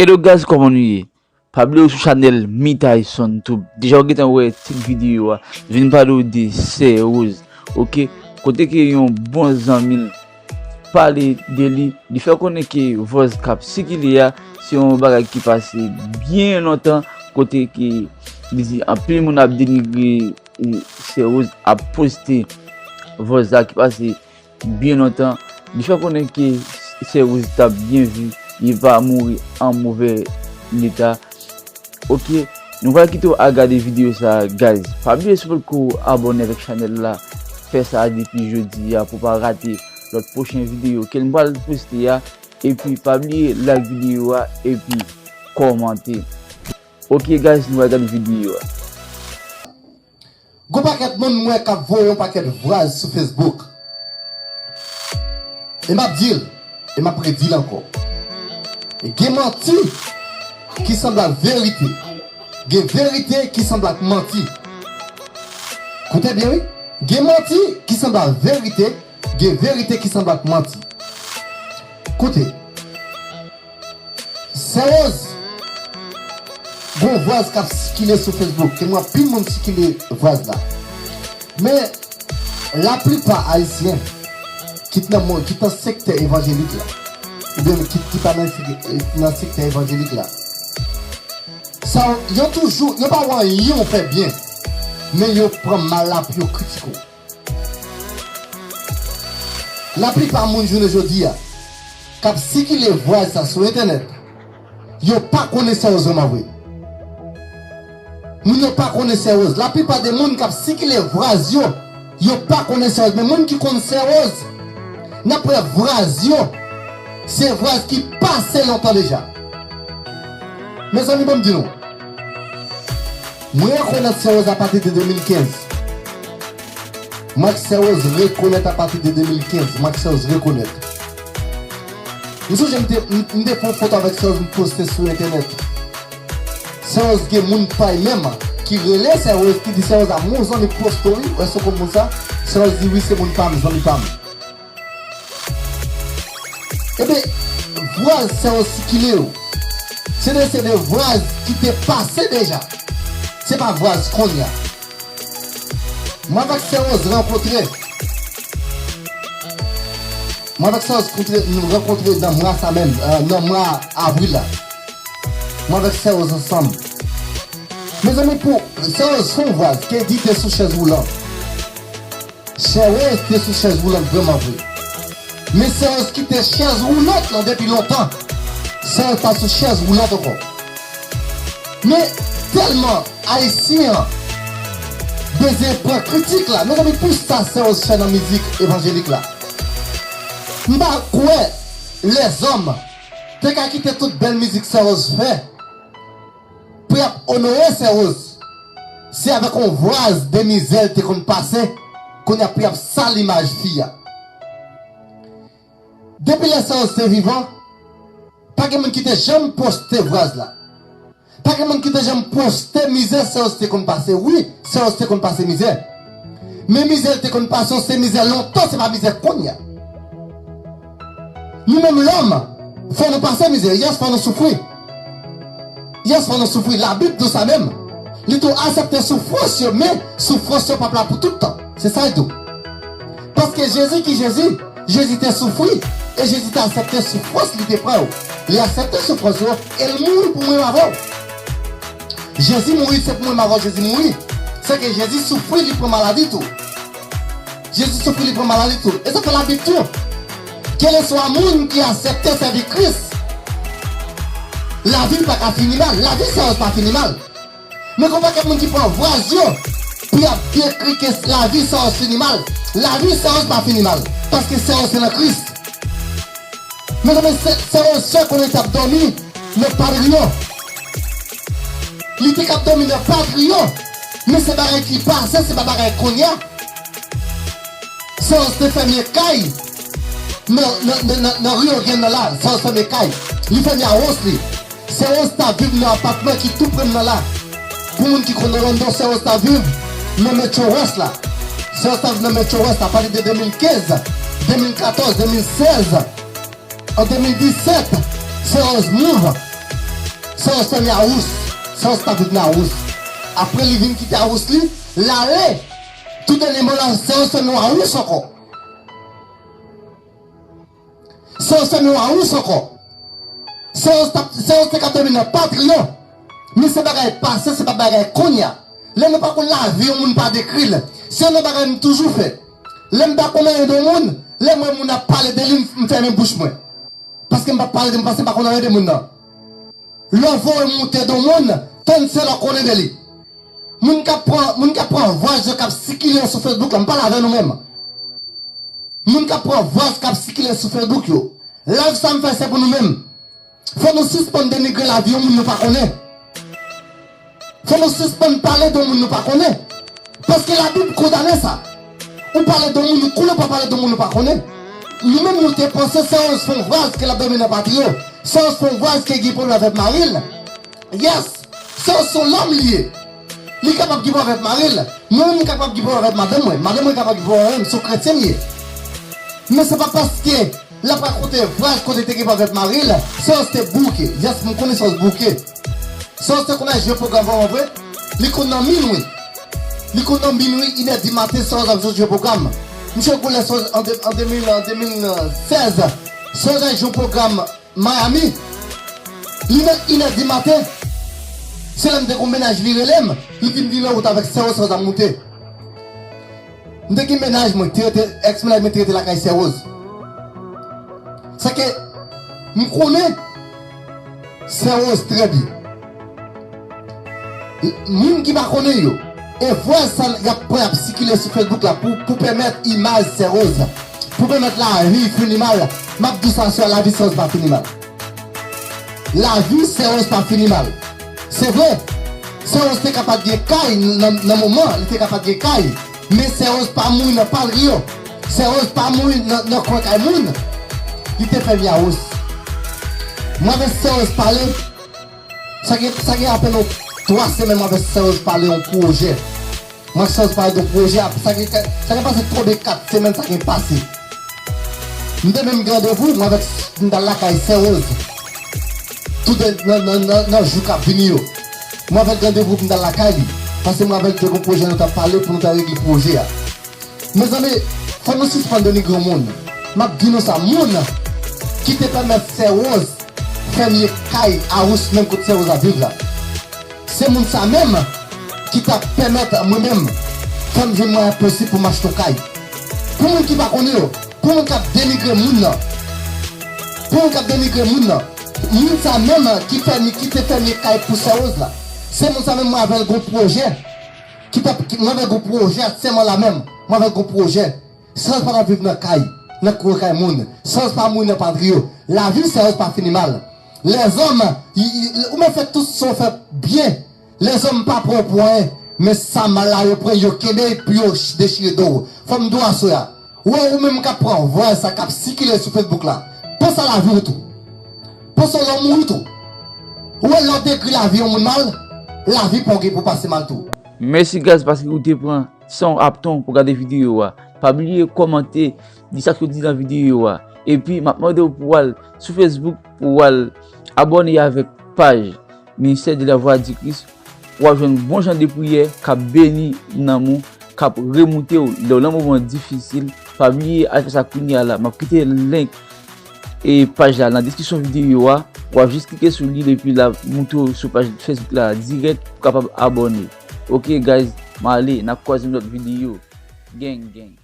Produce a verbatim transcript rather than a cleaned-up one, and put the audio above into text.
Hello guys, kòman nou ye? Pa bliye w sou chanèl Mitayson Tube. Deja w gentan wè tit videyo a. Vin pale w de Sè Rose. Oke? Kote ke yon bon zanmi l pale de li. Li fè konnen ke vòz k ap sikile a, se yon bagay ki pase byen lontan. Kote ke li di anpil moun ap denigre, e, Sè Rose ap poste vòz la ki pase byen lontan. Li fè konnen ke Sè Rose t ap byen viv, li pa mouri an movè leta. Oke, nou pral kite w al gade videyo sa a, guys. Pa bliye, si w potko abòne avèk chanèl la, fè sa depi jodi a pou w pa rate lòt pwochen videyo ke m pral poste a. Epi pa bliye like videyo a epi kòmante. Oke, guys, nou pral gade videyo a. Gon pakèt moun m wè k ap voye yon pakèt vwaz sou Facebook. E m ap di l, e m ap redi l ankò. Gen manti ki sanble ak verite. Gen verite ki sanble ak manti. Koute byen, wi. Gen manti ki sanble ak verite. Gen verite ki sanble ak manti. Koute. Sè Rose, gon vwaz k ap sikile sou Facebook, ke m wè anpil moun sikile vwaz la. Men, laplipa ayisyen ki t nan mon-, ki t nan sektè evanjelik la, oubyen ki, ki pa nan sek-, nan sektè evanjelik la, sa yo toujou, yo pa wè anyen w fè byen, men yo pran mal la pou yo kritike w. Laplipa moun jounen jodi a k ap sikile vwaz sa sou entènèt, yo pa konnen Sè Rose vrèman vre. Moun yo pa konnen Sè Rose. Laplipa de moun k ap sikile vwaz yo, yo pa konnen Sè Rose. Men moun ki konn Sè Rose, n ap wè vwaz yo, se vwaz ki pase lontan deja. Mezanmi, ban m di nou. Mwen rekonèt Sè Rose apati de de mil kenz. Mwen ak Sè Rose rekonèt apati de de mil kenz. Mwen ak Sè Rose rekonèt. M sonje m te, m, m te fè yon foto avèk Sè Rose, m poste sou entènèt. Sè Rose gen moun pa l menm ki rele Sè Rose, ki di Sè Rose a, "Mon zanmi pwòch tou wi, èske w konn moun sa?" Sè Rose di, "Wi, se moun pa m, zanmi pa m." Ebyen, vwaz Sè Rose sikile yo, se de, se de vwaz ki te pase deja. Se pa vwaz kounye a. Mwen avèk Sè Rose rankontre. Mwen avèk Sè Rose kontre, nou rankontre nan mwa sa menm, euh, nan mwa avril la. Mwen avèk Sè Rose ansanm. Mezanmi, pou Sè Rose fè yon vwaz, Kedi te sou chèz woulan. Sè Rose te sou chèz woulant vrèman vre. Men Sè Rose kite chèz woulant lan depi lontan. Sè Rose pa sou chèz woulant ankò. Men tèlman Ayisyen an bezwen pran kritik la. Mezanmi, pou sa Sè Rose fè nan mizik evanjelik la, m pa kwè lèzòm te ka kite tout bèl mizik Sè Rose fè pou y ap onore Sè Rose, se avèk yon vwaz de mizè l te konn pase, kounye a pou y ap sal imaj fi a. Depi lè Sè Rose te vivan, pa gen moun ki te janm poste vwaz la. Pa gen moun ki te janm poste mizè Sè Rose te konn pase. Wi, Sè Rose te konn pase mizè. Men mizè l te konn pase yo, se mizè lontan, se pa mizè kounye a. Nou menm lòm, fò nou pase mizè. Yes, fò nou soufri. Yes, fò nou soufri. Labib di w sa menm. Li di w aksepte soufrans yo, men soufrans yo p ap la pou tout tan. Se sa l di w. Paske Jezi ki Jezi, Jezi te soufri, e Jezi te aksepte soufrans li te pran yo. Li aksepte soufrans yo, e l mouri pou mwen avè w. Jezi mouri, se pou mwen avè w Jezi mouri. Se ke Jezi soufri, li pran maladi tou. Jezi soufri, li pran maladi tou. E sa fè Labib di w, kèleswa moun ki aksepte sèvi Kris, lavi l pa ka fini mal. Lavi Sè Rose pa fini mal. Men gon pakèt moun ki pran vwaz yo pou y ap dekri ke lavi Sè Rose fini mal. Lavi Sè Rose pa fini mal. Paske Sè Rose se nan Kris. Mezanmi, Sè, Sè Rose konnen li t ap dòmi nan Padriyo. Li te k ap dòmi nan Padriyo. Men se bagay ki pase, se pa bagay kounye a. Sè Rose te fèmen kay nan, nan, nan, nan, nan Rio Grande nan la. Sè Rose fèmen kay. Li fèmen awans li. Sè Rose ta viv nan apatman ki tou pre m nan la. Pou moun ki konn Orlando, Sè Rose ta viv nan Metro West la. Sè Rose ta viv nan Metro West la, apati de de mil kenz, de mil katòz, de mil sèz. An de mil disèt, Sè Rose move. Sè Rose fè m Yaous. Sè Rose t ap viv nan Yaous. Apre li vin kite Yaous li, l ale. Tou dènye mo la, Sè Rose fè m Yaous ankò. Sè Rose fè m Yaous ankò. Sè Rose t ap, Sè Rose te ka dòmi nan patri yo. Men se bagay pase, se pa bagay kounye a. Lè nou pa konn lavi yon moun pa dekri l. Se yon bagay m toujou fè. Lè m pa konn anyen de yon moun, lè m wè moun ap pale de li, m, m fèmen bouch mwen. Paske m pa pale de moun, paske m pa konn anyen de moun nan. Lè w voye moute de yon moun, tann se lè w konnen de li. Moun k ap pran, moun k ap pran vwaz yo k ap sikile sou Facebook la, m pale avè nou menm. Moun k ap pran vwaz k ap sikile sou Facebook yo. Live sa m fè se pou nou menm. Fò nou sispann denigre lavi yon moun nou pa konnen. Fò nou sispann pale de yon moun nou pa konnen. Paske Labib kondane sa. Ou pale de yon moun, ou konnen w pa pale de yon moun ou pa konnen. Nou menm nou te panse Sè Rose fè yon vwaz ke l ap dòmi nan patri yo. Sè Rose fè yon vwaz ke gen pwoblèm avèk mari l. Yes! Sè Rose se yon lòm li ye. Li kapab gen pwoblèm avèk mari l. Mwen menm m kapab gen pwoblèm avèk madanm mwen. Madanm mwen kapab gen pwoblèm avè m, se yon kretyen m ye. Men se pa paske l ap rakonte vwaz kote te gen pwoblèm avèk mari l, Sè Rose te bouke. Yes, m konnen Sè Rose bouke. Sè Rose te konn al jwe pwogram vrèman vre. Li konn nan minwi. Li konn nan minwi, inè di maten, Sè Rose ap jwe pwogram. Misye gwo lè Sè Rose an de, an de mil, an de mil sèz. Sè Rose al jwe yon pwogram Miami. Li nan inè di maten. Se lè m te gon mennaj li rele m. Li vin, vin nan wout avèk Sè Rose, Sè Rose ap moute. M te gen mennaj mwen, te rete, èks mennaj mwen te rete lakay Sè Rose. Sa ke m konnen Sè Rose trè byen. Moun ki pa konnen yo, e vwaz sa y ap pran, y ap sikile sou Facebook la pou, pou pèmèt imaj Sè Rose, pou pèmèt lavi fini mal. M ap di sa sè, lavi Sè Rose pa fini mal. Lavi Sè Rose pa fini mal. Se vre, Sè Rose te ka pa t gen kay nan, nan moman, li te ka pa t gen kay. Men Sè Rose pa mouri nan patri yo. Sè Rose pa mouri nan, nan kwen kay moun. Li te fè m Yaous. Mwen avèk Sè Rose pale, sa gen, sa gen apèn yon twa semèn mwen avèk Sè Rose pale yon pwojè. Mwen ak Sè Rose pale de pwojè a, sa gen, sa gen pase twa byen kat semèn sa gen pase. M te menm gen randevou, mwen avèk, m t al lakay Sè Rose. Tout nan, nan, nan, nan jou k ap vini yo. Mwen avèk randevou pou m t al lakay li. Paske mwen avèk te gon pwojè nou t ap pale pou nou ta regle pwojè a. Mezanmi, fò nou sispann denigre moun. M ap di nou sa, moun ki te pèmèt Sè Rose fèmye kay Yaous menm kot Sè Rose ap viv la. Se moun sa menm ki t ap pèmèt mwen menm fè m jwenn mwayen posib pou m achte yon kay. Pou moun ki pa konnen yo, pou moun k ap denigre moun nan, pou moun k ap denigre moun nan, moun sa menm ki fè, ki te fèmye kay pou Sè Rose la, se moun sa menm mwen avè l gon pwojè, ki t ap, ki, mwen avè l gon pwojè, sèman la menm, mwen avè l gon pwojè. Sè Rose pa t ap viv nan kay, nan kouri kay moun. Sè Rose pa mouri nan patri yo. Lavi Sè Rose pa fini mal. Lèzòm, y, y, ou mèt fè tout sa w fè byen. Lèzòm pa pran w pou anyen. Men sa mal la yo pran, yo kenbe pou yo ch-, dechire do w. Fò m di w aswè a. Ou wè ou menm k ap pran vwaz sa k ap sikile sou Facebook la. Panse a lavi w tou. Panse w lè w mouri tou. Ou wè lè w dekri lavi yon moun mal, lavi pa w gen pou pase mal tou. Mèsi guys paske ou te pran san w ap tan w pou gade videyo a. Pa bliye kòmante, di sa k soti nan videyo a. Epi, m ap mande w pou w al sou Facebook, pou w al abòne avèk paj Ministère de la Voix du Christ. W ap jwenn bon jan de priyè k ap beni nanm ou, k ap remoute w lè w nan moman difisil. Pa bliye al fè sa kounye a la. M ap kite link e paj la nan deskripsyon videyo a. W ap jis klike sou li epi l ap moute w sou paj Facebook la dirèk pou w kapab abòne. Ok guys, m ale, n ap kwaze nan lòt videyo. Gang, gang.